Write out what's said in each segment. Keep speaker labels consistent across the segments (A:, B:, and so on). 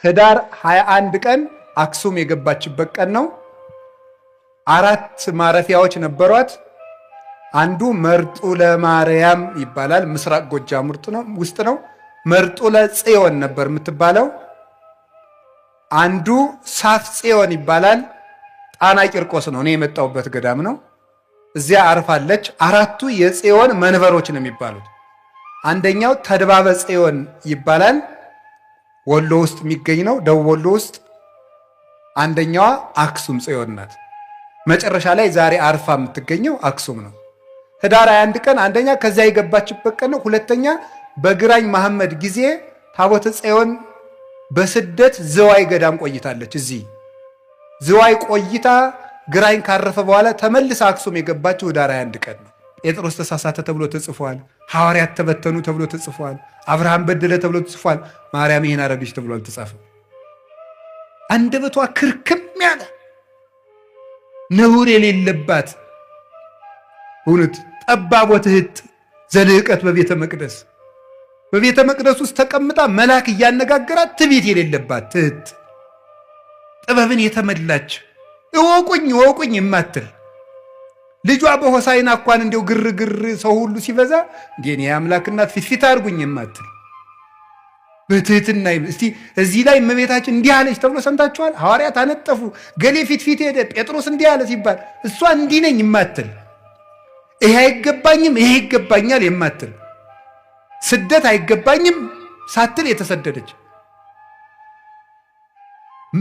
A: ህዳር 21 ቀን አክሱም የገባችበት ቀን ነው። አራት ማረፊያዎች ነበሯት። አንዱ መርጡ ለማርያም ይባላል። ምስራቅ ጎጃም ውስጥ ነው። መርጡ ለጽዮን ነበር የምትባለው። አንዱ ሳፍ ጽዮን ይባላል። ጣና ቂርቆስ ነው፣ እኔ የመጣሁበት ገዳም ነው። እዚያ አርፋለች። አራቱ የጽዮን መንበሮች ነው የሚባሉት። አንደኛው ተድባበ ጽዮን ይባላል። ወሎ ውስጥ የሚገኝ ነው፣ ደቡብ ወሎ ውስጥ። አንደኛዋ አክሱም ጽዮን ናት። መጨረሻ ላይ ዛሬ አርፋ የምትገኘው አክሱም ነው። ህዳር 21 ቀን አንደኛ ከዚያ የገባችበት ቀን ነው። ሁለተኛ በግራኝ መሐመድ ጊዜ ታቦተ ጽዮን በስደት ዝዋይ ገዳም ቆይታለች። እዚህ ዝዋይ ቆይታ ግራኝ ካረፈ በኋላ ተመልሳ አክሱም የገባችው ህዳር 21 ቀን ነው። ጴጥሮስ ተሳሳተ ተብሎ ተጽፏል። ሐዋርያት ተበተኑ ተብሎ ተጽፏል። አብርሃም በደለ ተብሎ ተጽፏል። ማርያም ይህን አረገች ተብሎ አልተጻፈም። አንደበቷ ክርክም ያለ ነውር የሌለባት እውነት ጠባብ ወትሕት ዘልዕቀት በቤተ መቅደስ በቤተ መቅደስ ውስጥ ተቀምጣ መልአክ እያነጋገራት ትዕቢት የሌለባት ትሕት ጥበብን የተመላች እወቁኝ እወቁኝ የማትል ልጇ በሆሳዕና እንኳን እንዲያው ግርግር ሰው ሁሉ ሲበዛ እንዴ እኔ የአምላክ እናት ፊት ፊት አድርጉኝ የማትል በትህትና። እስቲ እዚህ ላይ እመቤታችን እንዲህ አለች ተብሎ ሰምታችኋል? ሐዋርያት አነጠፉ፣ ገሌ ፊት ፊት ሄደ፣ ጴጥሮስ እንዲህ አለ ሲባል እሷ እንዲህ ነኝ የማትል፣ ይሄ አይገባኝም ይሄ ይገባኛል የማትል፣ ስደት አይገባኝም ሳትል የተሰደደች፣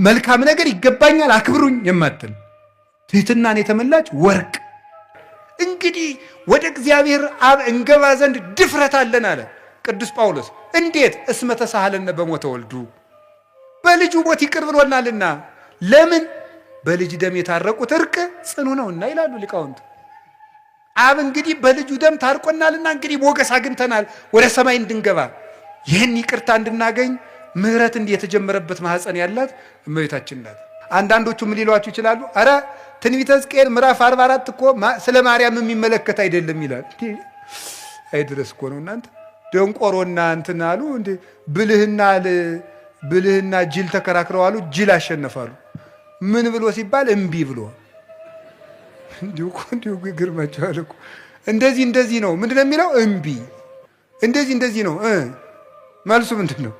A: መልካም ነገር ይገባኛል አክብሩኝ የማትል ትህትናን የተመላች ወርቅ። እንግዲህ ወደ እግዚአብሔር አብ እንገባ ዘንድ ድፍረት አለን አለ ቅዱስ ጳውሎስ። እንዴት? እስመ ተሳሃለነ በሞተ ወልዱ፣ በልጁ ሞት ይቅር ብሎናልና። ለምን? በልጅ ደም የታረቁት እርቅ ጽኑ ነውና ይላሉ ሊቃውንት። አብ እንግዲህ በልጁ ደም ታርቆናልና እንግዲህ ሞገስ አግኝተናል ወደ ሰማይ እንድንገባ፣ ይህን ይቅርታ እንድናገኝ ምሕረት እንዲህ የተጀመረበት ማኅፀን ያላት እመቤታችን ናት። አንዳንዶቹ ምን ሊሏችሁ ይችላሉ? አረ ትንቢተ ሕዝቅኤል ምዕራፍ 44 እኮ ስለ ማርያም የሚመለከት አይደለም ይላል። አይድረስ እኮ ነው እናንተ። ደንቆሮና እንትን አሉ እንዴ፣ ብልህና ጅል ተከራክረው አሉ፣ ጅል አሸነፋሉ። ምን ብሎ ሲባል እምቢ ብሎ። እንዲሁ እኮ እንዲሁ ይገርማቸዋል እኮ። እንደዚህ እንደዚህ ነው፣ ምንድን ነው የሚለው? እምቢ። እንደዚህ እንደዚህ ነው፣ መልሱ ምንድን ነው?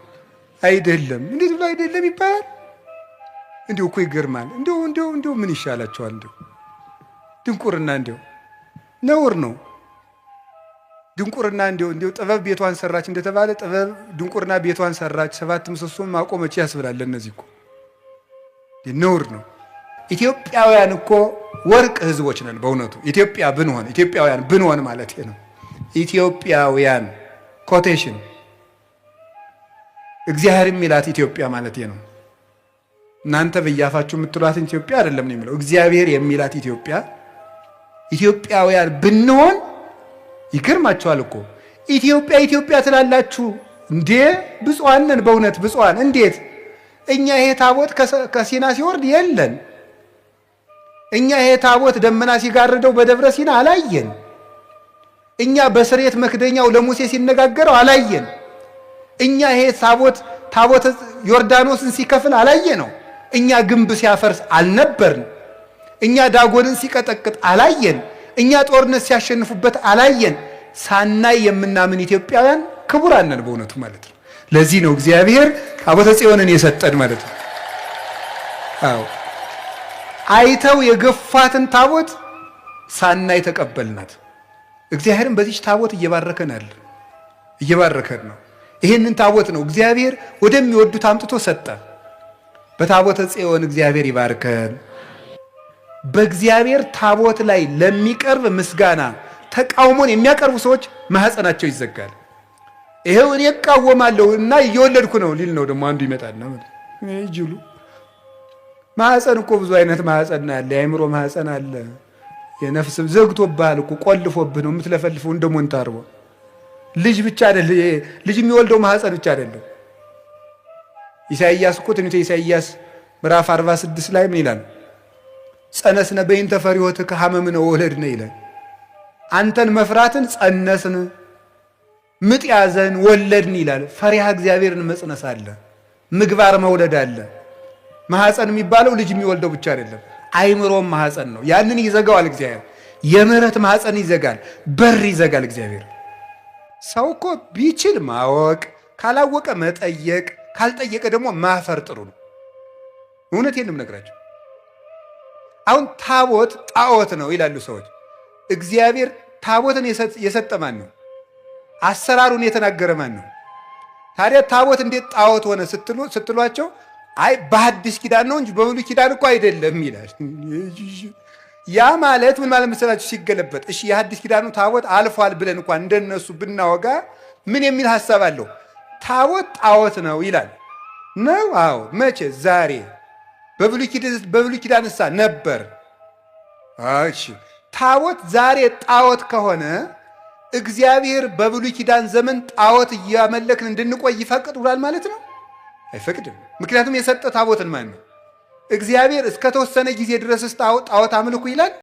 A: አይደለም። እንዴት ብሎ አይደለም ይባላል? እንዲሁ እኮ ይገርማል። እንዲሁ እንዲሁ እንዲሁ ምን ይሻላቸዋል? እንዲሁ ድንቁርና እንዲሁ ነውር ነው። ድንቁርና እንዲሁ እንዲሁ ጥበብ ቤቷን ሰራች እንደተባለ ጥበብ ድንቁርና ቤቷን ሰራች፣ ሰባት ምሰሶም አቆመች ያስብላል። ለእነዚህ እኮ ነውር ነው። ኢትዮጵያውያን እኮ ወርቅ ሕዝቦች ነን። በእውነቱ ኢትዮጵያ ብንሆን፣ ኢትዮጵያውያን ብንሆን ማለት ነው። ኢትዮጵያውያን quotation እግዚአብሔር የሚላት ኢትዮጵያ ማለት ነው። እናንተ በያፋችሁ የምትሏትን ኢትዮጵያ አይደለም ነው የሚለው፣ እግዚአብሔር የሚላት ኢትዮጵያ። ኢትዮጵያውያን ብንሆን ይገርማችኋል እኮ፣ ኢትዮጵያ ኢትዮጵያ ትላላችሁ እንዴ? ብፁዓን ነን በእውነት ብፁዓን። እንዴት እኛ ይሄ ታቦት ከሲና ሲወርድ የለን። እኛ ይሄ ታቦት ደመና ሲጋርደው በደብረ ሲና አላየን። እኛ በስርየት መክደኛው ለሙሴ ሲነጋገረው አላየን። እኛ ይሄ ታቦት ዮርዳኖስን ሲከፍል አላየ ነው። እኛ ግንብ ሲያፈርስ አልነበርን። እኛ ዳጎንን ሲቀጠቅጥ አላየን። እኛ ጦርነት ሲያሸንፉበት አላየን። ሳናይ የምናምን ኢትዮጵያውያን ክቡራን ነን በእውነቱ ማለት ነው። ለዚህ ነው እግዚአብሔር ታቦተ ጽዮንን የሰጠን ማለት ነው። አዎ አይተው የገፋትን ታቦት ሳናይ ተቀበልናት። እግዚአብሔርም በዚች ታቦት እየባረከን አለ፣ እየባረከን ነው። ይህንን ታቦት ነው እግዚአብሔር ወደሚወዱት አምጥቶ ሰጠ። በታቦተ ጽዮን እግዚአብሔር ይባርከን። በእግዚአብሔር ታቦት ላይ ለሚቀርብ ምስጋና ተቃውሞን የሚያቀርቡ ሰዎች ማህፀናቸው ይዘጋል። ይሄው እኔ እቃወማለሁ እና እየወለድኩ ነው ሊል ነው። ደግሞ አንዱ ይመጣልና ይጅሉ ማህፀን እኮ ብዙ አይነት ማህፀን አለ። የአእምሮ ማህፀን አለ። የነፍስ ዘግቶብሃል እኮ፣ ቆልፎብህ ነው የምትለፈልፈው እንደ ሞንታርቦ። ልጅ ብቻ አይደለም፣ ልጅ የሚወልደው ማህፀን ብቻ አይደለም። ኢሳይያስ እኮ ትንቢተ ኢሳይያስ ምዕራፍ 46 ላይ ምን ይላል? ጸነስነ በይንተ ፈሪሆትከ ሀመምነ ወለድነ ይላል። አንተን መፍራትን ጸነስን፣ ምጥ ያዘን፣ ወለድን ይላል። ፈሪሃ እግዚአብሔርን መጽነስ አለ። ምግባር መውለድ አለ። ማህፀን የሚባለው ልጅ የሚወልደው ብቻ አይደለም፣ አይምሮም ማህፀን ነው። ያንን ይዘጋዋል እግዚአብሔር። የምህረት ማህፀን ይዘጋል፣ በር ይዘጋል እግዚአብሔር። ሰው እኮ ቢችል ማወቅ፣ ካላወቀ መጠየቅ፣ ካልጠየቀ ደግሞ ማፈር ጥሩ ነው። እውነቴን ነው የምነግራቸው። አሁን ታቦት ጣዖት ነው ይላሉ ሰዎች። እግዚአብሔር ታቦትን የሰጠ ማን ነው? አሰራሩን የተናገረ ማን ነው? ታዲያ ታቦት እንዴት ጣዖት ሆነ ስትሏቸው አይ በሐዲስ ኪዳን ነው እንጂ በብሉይ ኪዳን እኮ አይደለም ይላል። ያ ማለት ምን ማለት መሰላችሁ? ሲገለበጥ እሺ የሐዲስ ኪዳኑ ታቦት አልፏል ብለን እንኳን እንደነሱ ብናወጋ ምን የሚል ሐሳብ አለው? ታቦት ጣዖት ነው ይላል ነው? አዎ። መቼ? ዛሬ። በብሉይ ኪዳንሳ ነበር። እሺ ታቦት ዛሬ ጣዖት ከሆነ እግዚአብሔር በብሉይ ኪዳን ዘመን ጣዖት እያመለክን እንድንቆይ ይፈቅድ ብሏል ማለት ነው? አይፈቅድም። ምክንያቱም የሰጠ ታቦትን ማን ነው? እግዚአብሔር እስከተወሰነ ጊዜ ድረስ ጣዖት አምልኩ ይላል።